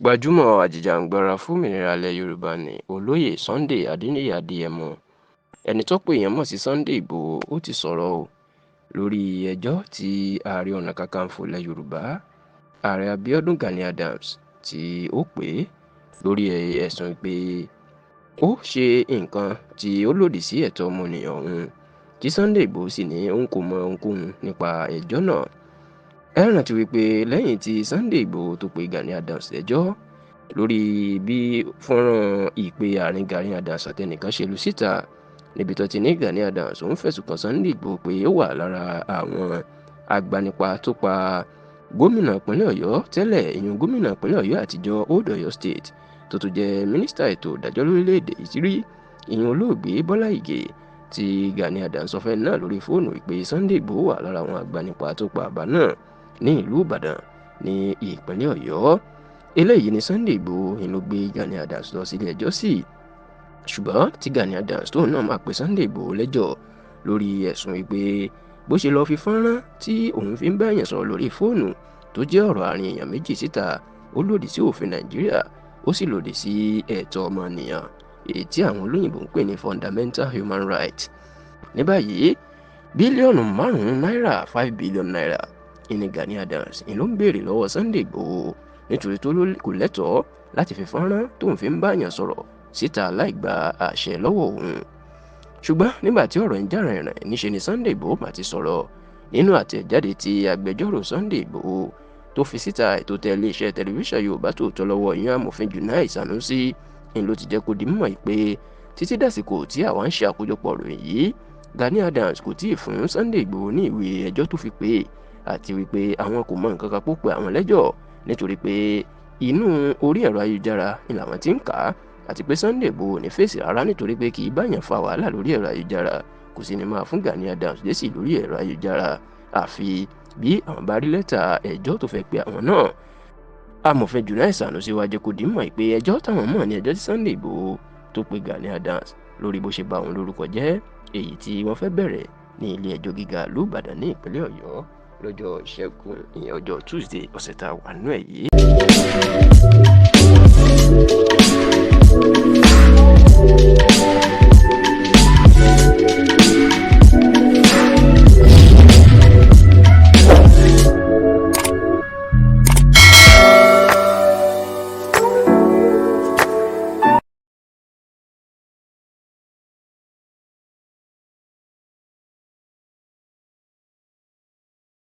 Gbajúmọ̀ ajìjàǹgbara fòmìnira ilẹ̀ Yorùbá ní Olóyè Sunday Adéníyí Adéyẹmọ, ẹni tọ́pọ̀ èèyàn mọ̀ sí Sunday Ìgbòho, ó ti sọ̀rọ̀ o lórí ẹjọ́ tí Ààrẹ Ọ̀nà Kakanfò ilẹ̀ Yorùbá, Ààrẹ Abíọ́dún Gani Adams, tí ó pè é lórí ẹ̀sùn pé ó ṣe nǹkan tí ó lòdì sí ẹ̀tọ́ ọmọnìyàn ọ̀hún, tí Sunday Ìgbòho sì ní òun kò mọ ohunkóhun nípa ẹjọ́ náà. Ẹ rántí wípé lẹ́yìn tí Sunday Ìgbòho tó pe Gani Adams lẹ́jọ́ lórí bí fọ́nrán ìpè àárín Gani Adams àtẹnìkan ṣe lu síta, níbi tó ti ní Gani Adams òun fẹ̀sùn kàn Sunday Ìgbòho pé ó wà lára àwọn agbanipa tó pa gómìnà ìpínlẹ̀ Ọ̀yọ́ tẹ́lẹ̀, ìyún gómìnà ìpínlẹ̀ Ọ̀yọ́ àtijọ́, Old Ọ̀yọ́ State, tó tún jẹ́ mínísítà ètò ìdájọ́ lórílẹ̀‐èdè yìí rí, ìyún olóògbé Bọ́lá Ìgè, tí Gani Adams sọ fẹ́ náà lórí fóònù pé Sunday Ìgbòho wà lára àwọn agbanipa tó pa àbá náà ní ìlú Ìbàdàn ní ìpínlẹ̀ Ọ̀yọ́. Eléyìí ni Sunday Ìgbòho ló gbé Gani Adams lọ sílé ẹjọ́ sí, ṣùgbọ́n tí Gani Adams tóun náà máa pe Sunday Ìgbòho lẹ́jọ́ lórí ẹ̀sùn wípé bó ṣe lọ́ọ́ fi fọ́nrán tí òun fi ń bá èèyàn sọ̀rọ̀ lórí fóònù tó jẹ́ ọ̀rọ̀ àárín èèyàn méjì síta, ó lòdì sí òfin Nàìjíríà, ó sì lòdì sí ẹ̀tọ́ ọmọnìyàn, èyí tí àwọn olóyìnbó ń pè ní fundamental human rights. Ní báyìí, bílíọ̀nù 5 náírà, ₦5 billion, ìní Gani Adams ló ń béèrè lọ́wọ́ Sunday Ìgbòho nítorí tó kò lẹ́tọ̀ọ́ láti fi fọ́nrán tóun fi ń bá èèyàn sọ̀rọ̀ síta láì gba àṣẹ lọ́wọ́ òun. Ṣùgbọ́n nígbà tí ọ̀rọ̀ ń jà rìnrìn, níṣe ni Sunday Ìgbòho mà ti sọ̀rọ̀ nínú àtẹ̀jáde tí agbẹjọ́rò Sunday Ìgbòho tó fi síta ètò tẹ iléeṣẹ́ tẹlifíṣàn Yorùbá Tòótọ́ lọ́wọ́, ìyẹn amòfin Junaid Sanusi, ń ló ti jẹ́ kó di mímọ̀ pé títí dàsìkò tí àwa ń ṣe àkójọpọ̀ ìròyìn yìí, Gani Adams kò tíì fún Sunday Ìgbòho ní ìwé ẹjọ́ tó fi pè, àti wípé àwọn kò mọ nǹkan kan púpọ̀ àwọn lẹ́jọ́, nítorí pé inú orí ẹ̀rọ ayélujára ni làwọn ti ń kà á, àti pé Sunday Ìgbòho ní fèsì rárá nítorí pé kì í báyàn fa wàhálà lórí ẹ̀rọ ayélujára, kò sì ní máa fún Gani Adams lésì lórí ẹ̀rọ ayélujára àfi bí àwọn bá rí lẹ́tà ẹjọ́ tó fẹ́ pe àwọn náà. Amòfin Junaid Sanusi wá jẹ́ kó di mọ̀ pé ẹjọ́ táwọn mọ̀ ní ẹjọ́ tí Sunday Ìgbòho tó pe Gani Adams lórí bó ṣe bà òun lórúkọ jẹ́, èyí tí wọ́n fẹ́ bẹ̀rẹ̀ ní ilé ẹjọ́ gíga ìlú Ìbàdàn ní ìpínlẹ̀ Ọ̀yọ́ lọ́jọ́ Ìṣẹ́gun, ìyẹn ọjọ́ Tuesday ọ̀sẹ̀ tá a wà nínú ẹ̀ yìí.